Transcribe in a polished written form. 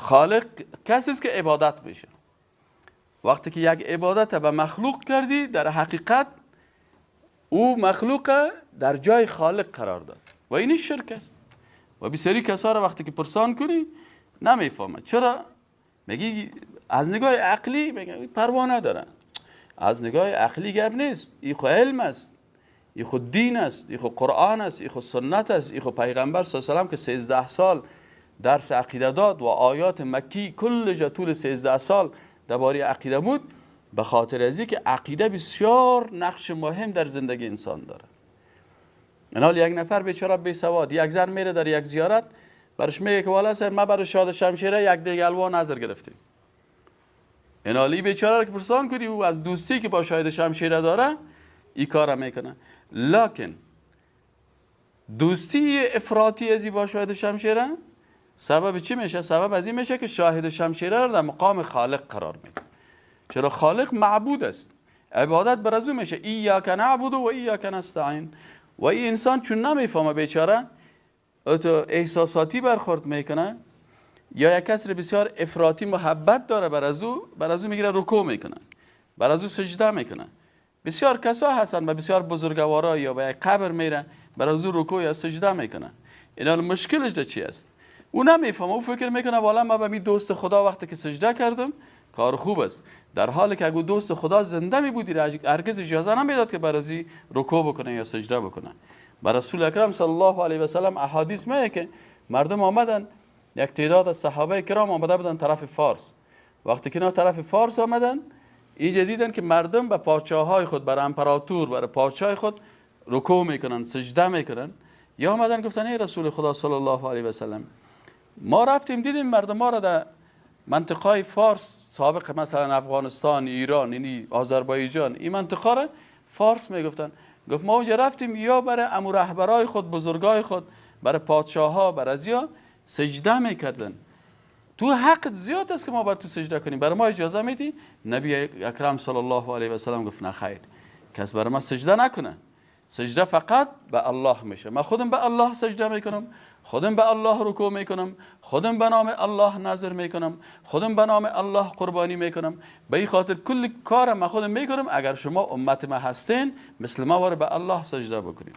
خالق کسی است که عبادت میشه. وقتی که یک عبادت به مخلوق کردی، در حقیقت او مخلوق در جای خالق قرار داد و این شرک است. و بسیاری کسا را وقتی که پرسان کنی نمیفهمه. چرا؟ میگی از نگاه عقلی، میگه پروا نداره. از نگاه عقلی گپ نیست، این خو علم است، این خو دین است، این خو قرآن است، این خو سنت است، این خو پیغمبر صلی الله علیه و سلم که 13 سال درس عقیده داد و آیات مکی کل جا طول 13 سال درباره عقیده بود، به خاطر از که عقیده بسیار نقش مهم در زندگی انسان داره. حال یک نفر بیچاره بی سواد، یک زن میره در یک زیارت، برش میگه که والا صاحب ما برای شاد شمشیره یک دیگ حلوا نظر گرفتیم. اینالی بیچاره رو که پرسان کنی، او از دوستی که با شاهد شمشیره داره این کار میکنه. لکن دوستی افراطی ازی با شاهد شمشیره سبب چی میشه؟ سبب از این میشه که شاهد شمشیره رو در مقام خالق قرار میده. چرا؟ خالق معبود است، عبادت بر از او میشه. ایاک نعبد و ایاک نستعین. و این انسان چون نمیفهمه بیچاره، تو احساساتی برخورد میکنه یا یک کس بسیار افراطی محبت داره بر از او، بر از او میگیره رکوع میکنه، بر از او سجده میکنه. بسیار کسا هستن و بسیار بزرگوارا یا به یک قبر میره، بر از او رکوع یا سجده میکنه. اینا مشکلش در چی است؟ او نمیفهمه، او فکر میکنه والا ما به می دوست خدا وقتی که سجده کردم کار خوب است، در حالی که اگه دوست خدا زنده می بودی هرگز اجازه نمیداد که بر ازی رکوع بکنه یا سجده بکنه. بر رسول اکرم صلی الله علیه و سلم احادیث میگه که مردم آمدن، یک تعداد از صحابه کرام آمده بودن طرف فارس. وقتی که اینا طرف فارس آمدن، اینجا دیدن که مردم به پادشاه‌های خود، بر امپراتور، بر پادشاه خود رکوع میکنن، سجده میکنن. یا آمدن گفتن ای رسول خدا صلی الله علیه و سلم، ما رفتیم دیدیم مردم ما را در منطقه فارس سابق، مثلا افغانستان، ایران، یعنی آذربایجان، این منطقه را فارس میگفتن. گفت ما اونجا رفتیم یا برای امو رهبرای خود، بزرگای خود، برای پادشاه ها، برای ازیا سجده میکردن. تو حق زیاد است که ما بر تو سجده کنیم، برای ما اجازه میدی؟ نبی اکرم صلی الله علیه و سلم گفت نه خیر، کس برای ما سجده نکنه، سجده فقط به الله میشه. من خودم به الله سجده میکنم، خودم به الله رکوع میکنم، خودم به نام الله نظر میکنم، خودم به نام الله قربانی میکنم. به این خاطر کل کارم من خودم میکنم. اگر شما امت ما هستین، مثل ما واره به الله سجده بکنیم.